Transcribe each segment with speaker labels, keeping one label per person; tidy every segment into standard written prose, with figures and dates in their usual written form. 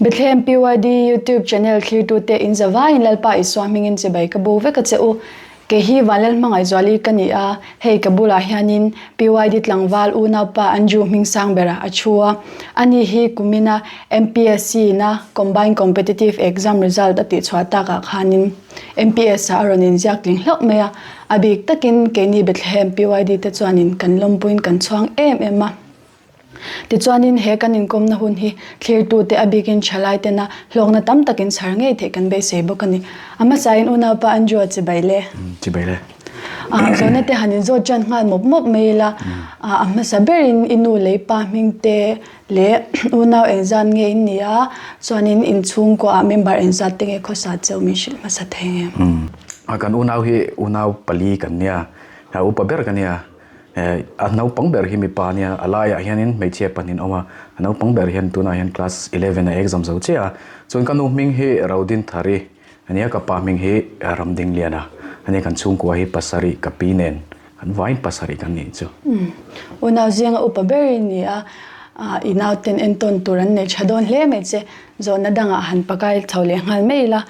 Speaker 1: Bethlehem PYD YouTube channel thlirtute in zavaiin Lalpa Isua hmingin chibai ka bu vek a che u. Kei hi Vanlal Hmangaihzuali ka ni a, hei ka bulah hianin PYD tlangval unaupa Andrew Hmingsang berah a thu a. Ani hi kumina MPSC na Combined Competitive Exam result a tihchhuah takah khanin MPS ah a rawn inziak tling hlauh mai a. A bik takin keini Bethlehem PYD te chuanin kan lawmpuiin kan chhuang em em a. Tichuanin he kan inkawmna hun hi thlirtute a bikin thalai tena hlawkna tam takin chhar ngei theih kan beisei bawk a ni. A hmasain unaupa Andrew-a chibai le.
Speaker 2: Chibai le.
Speaker 1: Zawhna te han inzawt ṭan nghal mawp mawp mai ila, a hmasa berin i nu lei pa hming te leh unau engzat nge in ni a, chuanin inchhungkuaah member engzat te nge khawsa cheu min hrilh hmasa thei nge?
Speaker 2: Kan unau hi unau pali kan nia, upa ber ka nia. A naupang ber hi mipa ania, a laiah hianin hmeichhia pahnih an awm a, a naupang ber hian tunah hian class 11 a exam zo chiah a, chuan ka nu hming hi Rodin Thari ania, ka pa hming hi Ramdingliana ania, kan chhungkua hi pasarih ka pi nen kan vaiin pasarih kan nih chu.
Speaker 1: Unau zinga upa ber i ni a, i nauten entawn tur an nei tha dawn hle mai che, zawhna dangah han pakai chho leh nghal mai ila,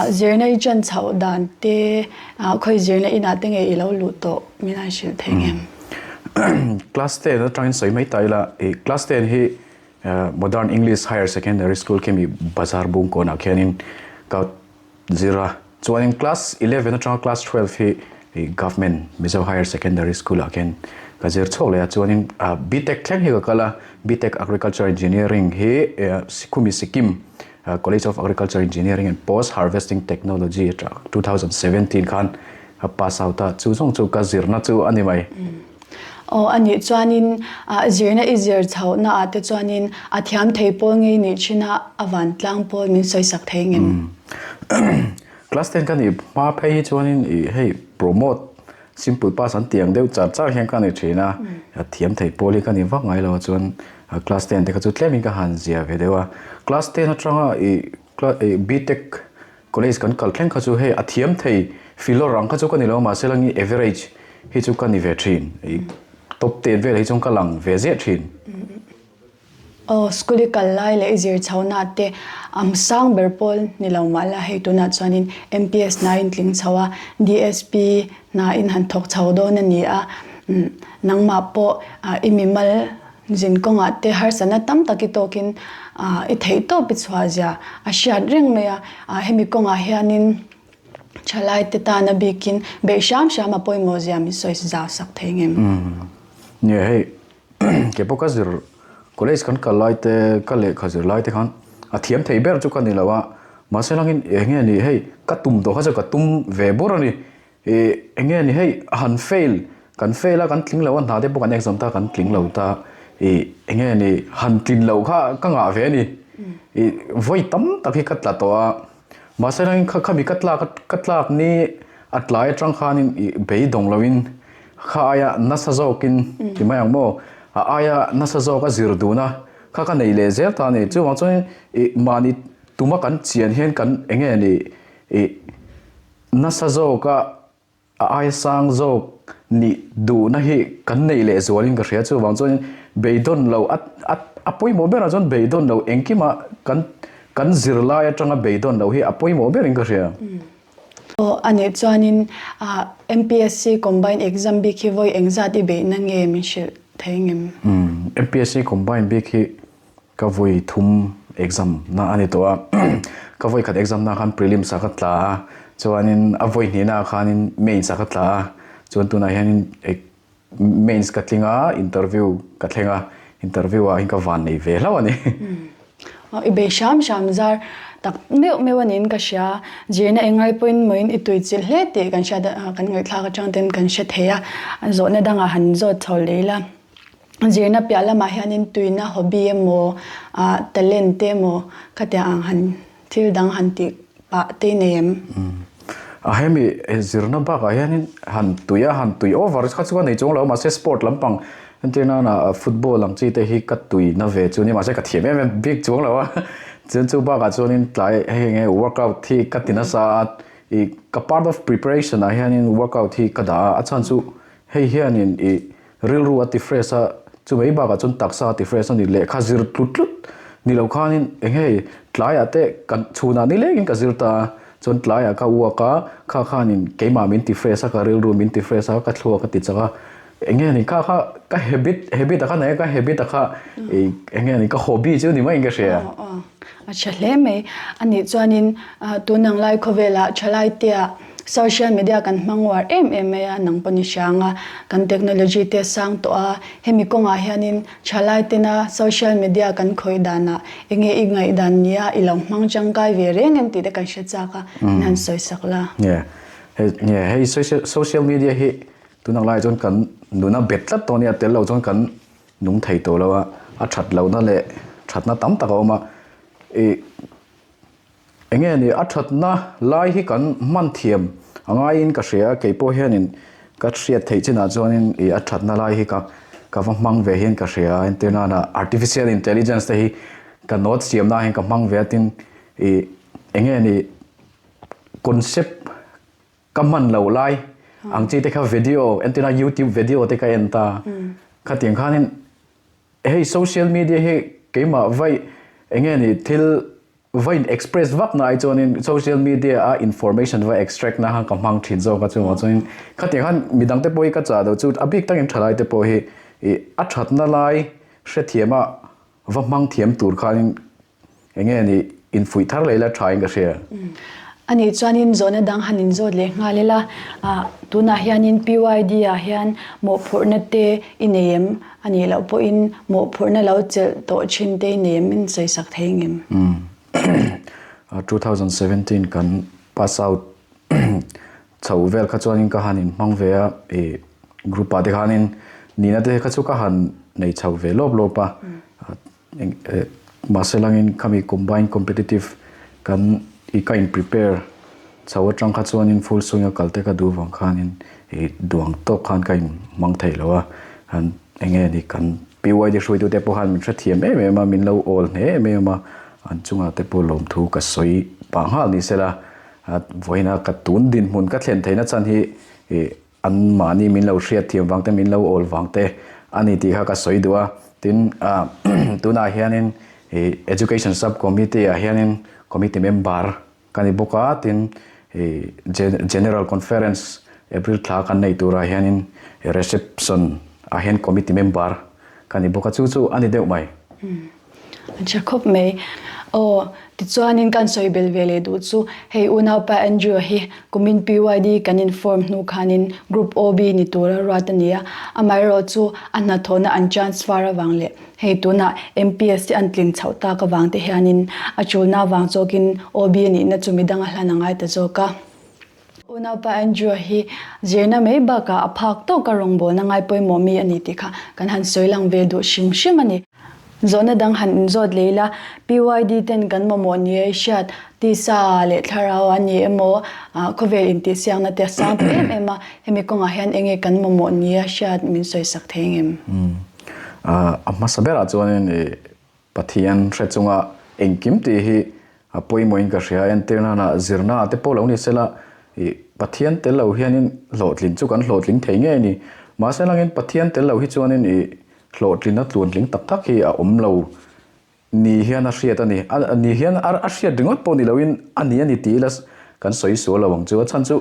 Speaker 1: zirna i chan chhoh dan te, khawi zirna inah te nge i lo luh tawh? Min han hrilh thei ngem?
Speaker 2: Class 10 atangin sawi mai ta ila, i class 10 hi Modern English Higher Secondary School khi mi bazar bung kawnah khianin ka zir a. Chuanin class 11 atanga class 12 hi i Government Mizo Higher Secondary School ah khian ka zir chhuak leh a. Chuanin BTech thleng hi ka kal a, BTech Agriculture Engineering hi Sikhumi Sikkim College of Agriculture Engineering and Post Harvesting Technology atang 2017 khan A pass out a, chu zawng chu ka zirna chu a ni mai.
Speaker 1: Aw a nih chuanin zirna i zir chhohna ah te chuanin a thiam thei pawl ngei nih thin a, a vantlang pawl min sawisak thei ngem?
Speaker 2: Class ten ka nih hma phei hi chuanin i hei promote simple pass an tih ang deuh char char hian ka ni thin a, a thiam thei pawl hi ka ni vak ngai lo a chuan class ten te kha chu tlemin ka han zia ve deuh a. Class ten atanga i BTech College kan kal thleng kha chu hei a thiam thei filawr ang kha chu ka ni lo mahse lang i average hi chu ka ni ve thin i top ten vel hi chuan ka lang ve ziah thin.
Speaker 1: Aw school i kal lai leh i zir chho na te am sang ber pawl ni lo mah la hei tunah chuanin MPS hna in tling chho a DSP hna in han thawk chho dawn a ni a nangmah pawh i mimal Zin kawngah te harsatna tam tak i tawkin i theih tawp i chhuah zia a hriat reng mai a, hemi kawngah hianin thalai te tana bikin beih hram hram a pawimawh zia min sawi zau sak thei ngem.
Speaker 2: Nia hei kei pawh ka zir college kan kal lai te ka lehkha zir lai te khan a thiam thei ber chu ka ni lo a, mahse langin eng nge ni hei ka tum tawh kha chu ka tum ve bawr a ni. Ih eng nge ni hei han fail kan fail a kan tling lo a hna te pawh kan exam ta kan tling lo ta ih eng nge ni han tlin loh kha ka ngah ve a ni ih vawi tam tak hi ka tla tawh a mahse reng kha khami ka tlak ka tlak ni a tlai atang khanin ih beidawng loin kha aia nasa zawkin ti mai ang maw a aia nasa zawk a zir dun a kha ka nei leh zel ta a ni chuvang chuan ih mahni tuma kan chian hian kan eng nge ni ih. Nasa zawka a aia sang zawk nih duhna hi kan neih leh zualin ka hria. Chuvang chuan beidawn lo a a a pawimawh berah chuan beidawn lo engkima kan kan zirlai atanga beidawn lo hi a pawimawh berin ka hria.
Speaker 1: Aw a nih chuanin MPSC Combined Exam bik hi vawi engzat i beihna nge min hrilh thei ngem?
Speaker 2: MPSC Combined bik hi Ka vawi thum exam na a ni tawh a, ka vawi khat exam na khan prelims ah ka tla a, chuanin a vawi hnihna ah khanin mains ah ka tla a, chuan tunah hianin mains ka tling a, interview ka thleng a, interview ah hian ka van nei ve hlauh a ni.
Speaker 1: I bei hram hram zar tak meuh meuh a niin ka hria, zirna engai pawhin mawiin i tui chilh hle tih kan hriat a, kan ngaihthlak atang ten kan hre thei a, zawhna dangah han zawt chho leh ila. Zirna piah lamah hianin tuina hobby emaw ah talent te emaw khatiang ang han thil dang han tih pah te i nei em?
Speaker 2: A hemi zirna bakah hianin han tui a, han tui over kha chu ka nei chuang lo a, mahse sport lampang entir nana football ang chi te hi ka tui na ve chu a ni, mahse ka thiam em em bik chuang lo a, chuan chu bakah chuanin tlai hei enge workout hi ka ti nasa a, ih ka part of preparation ah hianin workout hi ka dah a, a chhan chu hei hianin ih Rilru a ti fresh a, chu mai bakah chuan taksa a ti fresh a ni. Lehkha zir tlut tlut Ni lo khanin eng hei tlaiah te kan chhunah ni lengin ka zir ta a, chuan tlaiah ka uak a, kha khanin keimah min ti fresh a, ka rilru min ti fresh a, ka thluak a ti chak a, eng nge ni kha kha ka habit habit a kha nei a, ka habit a kha ih eng nge ni ka hobby chu ni maiin ka hria.
Speaker 1: Aw aw a tha hle mai. A nih chuanin tun ang lai khawvelah thalai tea social media kan hmang uar em em mai a, nang pawh ni hrang a, kan technology te a sang tawh a, hemi kawngah hianin Thalai tena social media kan khawih danah enge i ngaihdan nia i lo hmang tangkai ve reng em tih te kan hre chak a, min han sawi sak la.
Speaker 2: Nge hei nge hei social social media hi tunang laiah chuan kan nuna bet tlat tawh ania tel lo chuan kan nung thei tawh lo a, a that lohna leh thatna tam tak a awm a, ih Eng nge ni a thatna lai hi kan hman thiam a ngaiin ka hria a, kei pawh hianin ka hriat theih chinah chuanin ih a thatna lai hi ka ka va hmang ve hian ka hria a, entir nana artificial intelligence te hi ka note siam na hian ka hmang ve a tin ih eng nge ni concept ka hman loh lai ang chi te kha video entir nan youtube video te ka en ta khatiang khanin hei social media hi keimah vai eng nge ni thil va in express vak na ai chuanin social media a information va extract na khan ka hmang thin zawk a chuvang chuanin khatiang khan midang te pawh hi ka chah loh chu a bik takin thalai te pawh hi ih a thatna lai hrethiam a va hmang thiam tur khanin eng nge ni infuih thar leh ila tha in ka hria.
Speaker 1: Anih chuanin zawhna dang han inzawt leh nghal ila, tunah hianin PYD ah hian mawhphurhna te i nei em? A nih loh pawhin mawhphurhna lo chelh tawh thin te i nei em? Min sawi sak thei ngem?
Speaker 2: 2017 kan pass out chho vel kha chuanin ka han inhmang ve a, ih group ah te khanin nihna te kha chu ka han nei chho ve lawp lawp a. Mahse langin khami combined competitive kan i ka in prepare chho atang kha chuanin full swing a kal te ka duh vang khanin i duang tawk khan ka in hmang thei lo a, han enge ni kan PYD hruaitu te pawh khan min hrethiam em em a, min lo awl hle em em a, an chungah te pawh lawmthu ka sawi pah nghal ni sela, vawiin a ka tun dinhmun ka thlen theihna chhan hi i An mahni min lo hriat thiam vang te, min lo awl vang te a ni tih kha ka sawi duh a. Tin, tunah hianin ih Education Sub Committee ah hianin Committee member ka ni bawk a, tin ih General Conference April thla kan nei turah hianin Reception ah hian Committee member ka ni bawk a, chu chu a ni deuh mai.
Speaker 1: A tha khawp mai. Aw, tichuanin kan sawi bel ve leh duh chu hei unaupa Andrew hi kumin PYD kan in form hnu khanin Group OB ni tura ruat a ni a, amaherawh chu a hnathawhna an transfer avang leh hei tunah MPS te an tlin chhoh tak avang te hianin a chulna avang zawkin OB nihna chu midang a hlan a ngai ta zawk a. Unaupa Andrew hi zirna mai bakah a phak tawka rawngbawlna ngai pawimawh mi a ni tih kha kan han sawi lang ve duh hrim hrim a ni. Zawhna dang han inzawt leh ila, PYD ten kan mamawh ni ai hriat, tisa leh thlarau a ni emaw, khawvel intihsiakna te a sang tawh em em a, hemi kawngah hian enge kan mamawh ni a hriat min sawi sak thei ngem?
Speaker 2: A hmasa berah chuanin i Pathian hre chunga engkim tih hi a pawimawhin ka hria. Entir nana zirna te pawh lo ni sela ih Pathian tel lo hianin hlawhtlin chu kan hlawhtling thei ngei a ni. Mahse langin Pathian tel lo hi chuanin ih hlawhtlina tluantling tak tak hi a awm lo ni hian a hriat a ni. A ni hian a hriat ringawt pawh ni loin a ni a ni tih ila kan sawi sual lo ang chu. A chhan chu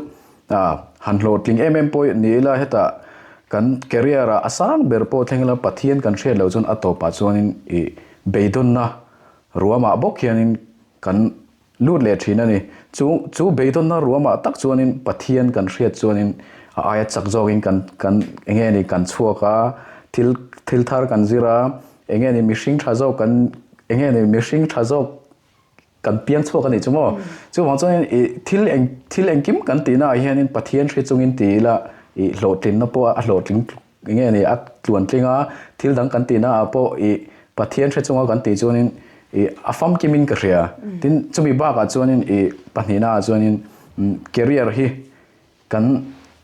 Speaker 2: A, han hlawhtling em em pawh ni ila hetah kan career ah a sang ber pawh thleng ila Pathian kan hriat loh chuan a tawpah chuanin ih beidawnna ruamah bawk hianin kan lut leh thin a ni. Chu chu beidawnna ruamah tak chuanin Pathian kan hriat chuanin a aia chak zawkin kan kan eng nge ni kan chhuak a, thil thil thar kan zir a, eng nge ni mihring tha zawk kan eng nge ni mihring tha zawk Kan piang chhuak a nih chu maw? Chuvang chuanin ih thil eng thil engkim kan tihna ah hianin Pathian hri chungin ti ila ih hlawhtlinna pawh a hlawhtling eng nge ni a tluantling a, thil dang kan tihna ah pawh ih Pathian hri chunga kan tih chuanin ih a famkimin ka hria. Tin chumi bakah chuanin ih pahnihna ah chuanin career hi Kan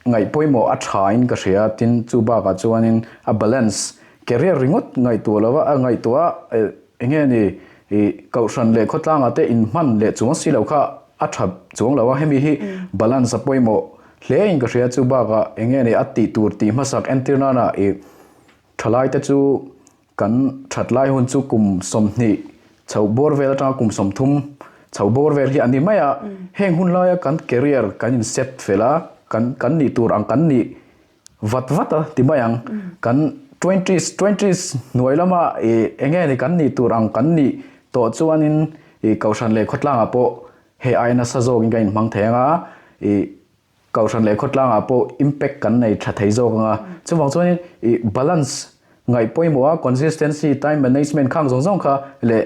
Speaker 2: ngaih pawimawh a tha in ka hria, tin chu bakah chuanin a balance, career ringawt ngaihtuah lova a ngaihtuah a eng nge ni ih kohhran leh khawtlangah te inhman leh chuang si lo kha a tha chuang lo a, hemi hi balance a pawimawh hle in ka hria, chu bakah eng nge ni a tih tur tih hmasak entir nana ih thalai te chu Kan that lai hun chu kum 20. Chhoh bawr vel atanga kum 30 chhoh bawr vel hi a ni mai a, heng hun laia kan career kan in set fel a, kan kan nih tur ang kan nih vat vat a ti mai ang. Kan twenties twenties hnuai lama ih eng nge ni kan nih tur ang kan nih tawh chuanin ih kohhran leh khawtlangah pawh hei aia nasa zawkin kan inhmang thei ang a, ih Kohhran leh khawtlangah pawh impact kan nei tha thei zawk ang a, chuvang chuanin ih balance ngaih pawimawh a, consistency, time management khang zawng zawng kha leh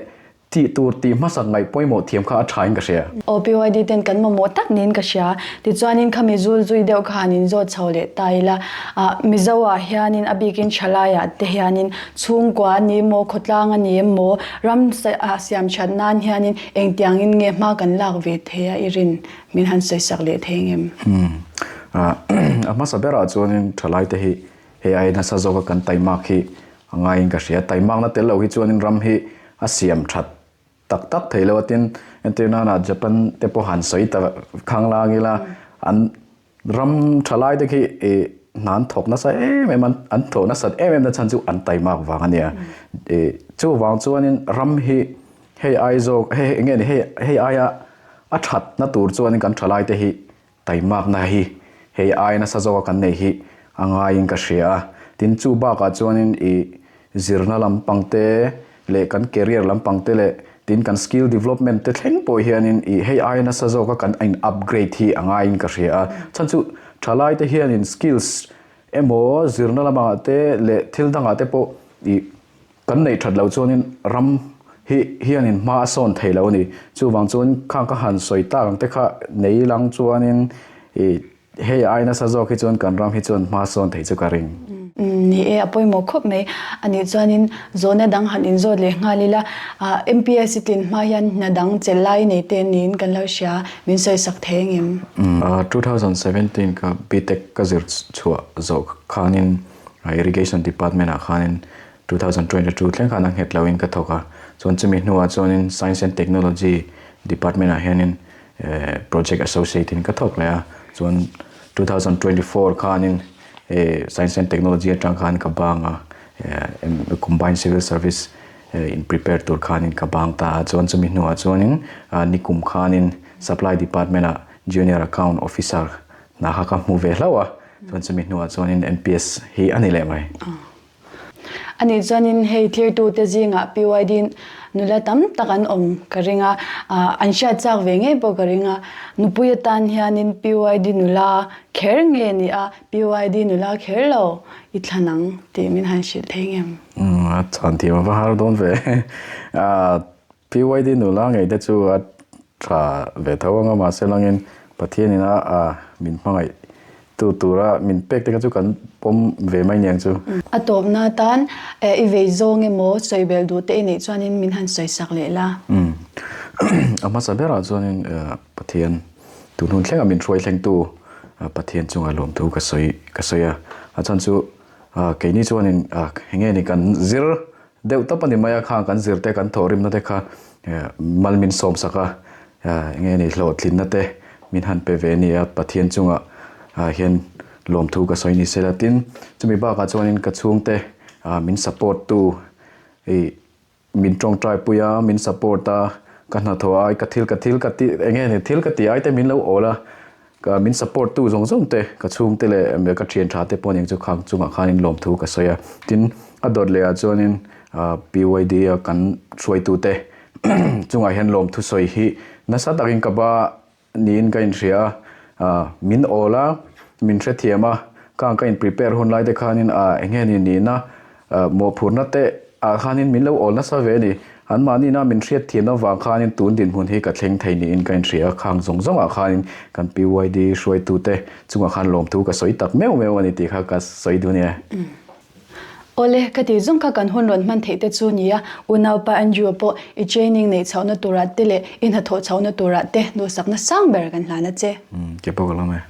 Speaker 2: tih tur tih hmasak ngaih pawimawh thiam kha a tha in ka hria.
Speaker 1: Aw PYD ten kan mamawh tak niin ka hria. Tichuanin khami zul zui deuh kha han inzawt chho leh ta ila. Ah Mizo ah hianin a bikin thalai ah te hianin chhungkua a ni maw, khawtlang a ni em maw, ram siam that nan hianin engtiangin nge hma kan lak ve thei a i rin? Min han sawisak leh thei ngem?
Speaker 2: A hmasa berah chuanin thalaite hi hei ai nasa zawka kan taimak hi a ngaiin ka hria. Taimakna tel lo hi chuanin ram hi a siam that tak tak thei lo a tin entir nana Japan te pawh han sawi ta khanglang ila an Ram tha lai te khi ih hna an thawk nasa em em a, an thawh nasat em em na chhan chu an taimak vang a nia. Ih chuvang chuanin ram hi hei ai zawk hei eng nge ni hei hei aia a thatna tur chuanin kan tha lai te hi taimakna hi hei ai nasa zawka kan nei hi a ngaiin ka hria a. Tin chu bakah chuanin ih Zirna lampang te leh kan career lampang te leh tin kan skill development te thleng pawh hianin ih hei aia nasa zawka kan in upgrade hi a ngaiin ka hria a. Chhan chu thalai te hianin skills emaw zirna lamah te leh thil dangah te pawh ih kan neih that loh chuanin ram hi hianin hma a sawn thei lo a ni. Chuvang chuan khang ka han sawi tak ang te kha nei lang chuanin ih Hei ai nasa zawk hi chuan kan ram hi chuan hma sawn thei chu ka ring.
Speaker 1: Ni e, a pawimawh khawp mai. A nih chuanin zawhna dang han inzawt leh nghal ila, MPSC tlin hma hian hna dang chelh lai nei te niin kan lo hria, min sawisak thei engem?
Speaker 2: 2017 ka BTech ka zir chhuah zawh khanin Irrigation Department ah khanin 2022 thleng khan a nghet loin ka thawk a, chuan chumi hnuah chuanin Science and Technology Department ah hianin Project Associate in ka thawk leh a, chuan 2024 khanin Science and Technology atang khan ka bang a, Combined Civil Service in prepare tur khanin ka bang ta a, chuan chumi hnuah chuanin nikum khanin Supply Department ah Junior Account Officer hna kha ka hmu ve hlauh a, chuan chumi hnuah chuanin MPS hi a ni leh mai.
Speaker 1: Anih chuanin hei thirtute zingah PYD nula tam tak an awm ka ring a, an hriat chak ve ngei pawh ka ring a. Nupui atan hianin PYD nula kher nge ni a, PYD nula kher lo i thlan ang tih min han hrilh thei ngem?
Speaker 2: A chhan thiam a va har dawn ve. PYD nula ngei te chu a tha ve tho ang a, mahse langin Pathianin a min hmangaih tu tura min pek te kha chu kan pawm ve mai niang chu.
Speaker 1: A tawpna atan i vei zawng emaw sawi belh duh te i neih chuanin min han sawi sak leh la.
Speaker 2: A hmasa berah chuanin Pathian tun hun thlenga min hruai thlengtu Pathian chunga lawmthu ka sawi ka sawi a, a chhan chu keini chuanin enge ni kan zir Deuh tawp a ni mai a, khang kan zir te kan thawhrimna te kha mal min sawm sak a, enge ni hlawhtlinna te min han pe ve a ni a, Pathian chungah hian lawmthu ka sawi ni sela tin chumi bakah chuanin ka chhungte min support tu ih min tawngtai pui a, min support a, ka hnathawh ai ka thil ka thil ka tih enge ni thil ka tih ai te min lo awl a. Ka min support tu zawng zawng te, ka chhungte leh ka thian tha te pawh aniang chu khang chungah khanin lawmthu ka sawi a. Tin, a dawt leh ah chuanin PYD a kan hruaitu te chungah hian lawmthu sawi hi nasa takin ka ba niin ka inhria a. Min awl a, min hrethiam a, khang ka in prepare hun lai te khanin eng nge ni nihna Mawhphurhna te ah khanin min lo awl nasa ve a ni. Anmahnina min hriat thian avang khanin tun dinhmun hi ka thleng thei niin ka inhria a, khang zawng zawngah khanin kan PYD hruaitute chungah khan lawmthu ka sawi tak meuh meuh a ni tih kha ka sawi duh nia.
Speaker 1: Awle, ka tih zawng kha kan hun rawn hman theih te chu nia, unaupa Andrew pawh i training neih chhohna turah te leh i hnathawh chhohna turah te duhsakna sang ber kan hlan a che.
Speaker 2: Ke pawh ka lawm e.